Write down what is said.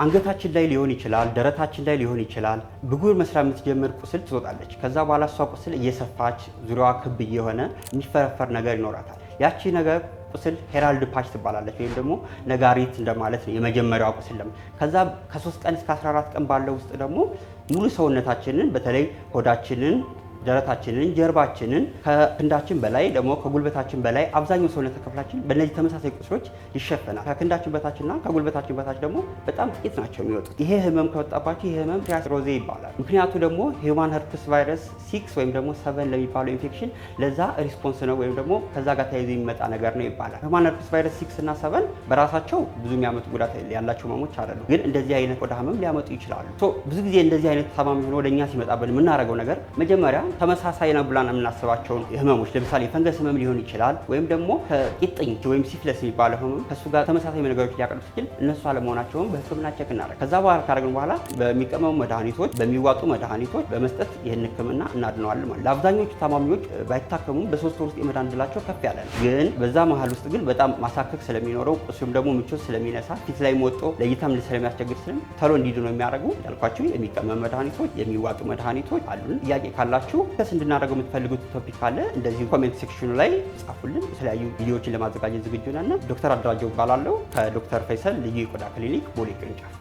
አንገታችን ላይ ሊሆን ይችላል፣ ደረታችን ላይ ሊሆን ይችላል። ብጉር መስላ የምትጀምር ቁስል ትወጣለች። ከዛ በኋላ እሷ ቁስል እየሰፋች ዙሪያዋ ክብ እየሆነ የሚፈረፈር ነገር ይኖራታል። ያቺ ነገር ቁስል herald patch ትባላለች፣ ወይም ደግሞ ነጋሪት እንደማለት ነው። የመጀመሪያዋ ቁስል ከዛ ከ3 ቀን እስከ 14 ቀን ባለው ውስጥ ደግሞ ሙሉ ሰውነታችንን፣ በተለይ ሆዳችንን፣ ደረታችንን፣ ጀርባችንን፣ ከክንዳችን በላይ ደግሞ ከጉልበታችን በላይ አብዛኛው ሰውነት ክፍላችን በእነዚህ ተመሳሳይ ቁስሎች ይሸፈናል። ከክንዳችን በታችና ከጉልበታችን በታች ደግሞ በጣም ጥቂት ናቸው የሚወጡት። ይሄ ህመም ከወጣባቸው ይሄ ህመም trias rosea ይባላል። ምክንያቱ ደግሞ human herpes virus 6 ወይም ደግሞ 7 ለሚባለው ኢንፌክሽን ለዛ response ነው ወይም ደግሞ ከዛ ጋር ተያይዞ የሚመጣ ነገር ነው ይባላል። Human herpes virus 6 እና 7 በራሳቸው ብዙ የሚያመጡ ጉዳት ያላቸው ህመሞች አይደሉም፣ ግን እንደዚህ አይነት ቆዳ ህመም ሊያመጡ ይችላሉ። ብዙ ጊዜ እንደዚህ አይነት ታማሚ ሆኖ ወደ እኛ ሲመጣብን የምናደርገው ነገር መጀመሪያ ተመሳሳይ ነው ብለን የምናስባቸውን ህመሞች፣ ለምሳሌ የፈንገስ ህመም ሊሆን ይችላል፣ ወይም ደግሞ ከቂጥኝ ወይም syphilis የሚባለው ህመም ከእሱ ጋር ተመሳሳይ ነገሮች ሊያቀርብ ሲችል እነሱ አለመሆናቸውን በህክምና check እናደርግ። ከዛ በኋላ ካደረግን በኋላ በሚቀመሙ መድኃኒቶች፣ በሚዋጡ መድኃኒቶች በመስጠት ይህን ህክምና እናድነዋለን ማለት። ለአብዛኞቹ ታማሚዎች ባይታከሙም በ3 ወር ውስጥ የመዳን ዕድላቸው ከፍ ያለ ነው። ግን በዛ መሀል ውስጥ ግን በጣም ማሳከክ ስለሚኖረው፣ ቁስሉም ደግሞ ምቾት ስለሚነሳ፣ ፊት ላይ ወጥቶ ለእይታም ስለሚያስቸግር ስለም ቶሎ እንዲድኑ የሚያደርጉ እንዳልኳቸው የሚቀመም መድኃኒቶች፣ የሚዋጡ መድኃኒቶች አሉን። ጥያቄ ካላችሁ፣ discuss እንድናደርገው የምትፈልጉት topic ካለ እንደዚሁ comment section ኑ ላይ ጻፉልን። የተለያዩ ቪዲዮዎችን ለማዘጋጀት ዝግጁ ነን። ዶክተር አደራጀው እባላለሁ ከዶክተር ፈይሰል ልዩ የቆዳ ክሊኒክ ቦሌ ቅርንጫፍ።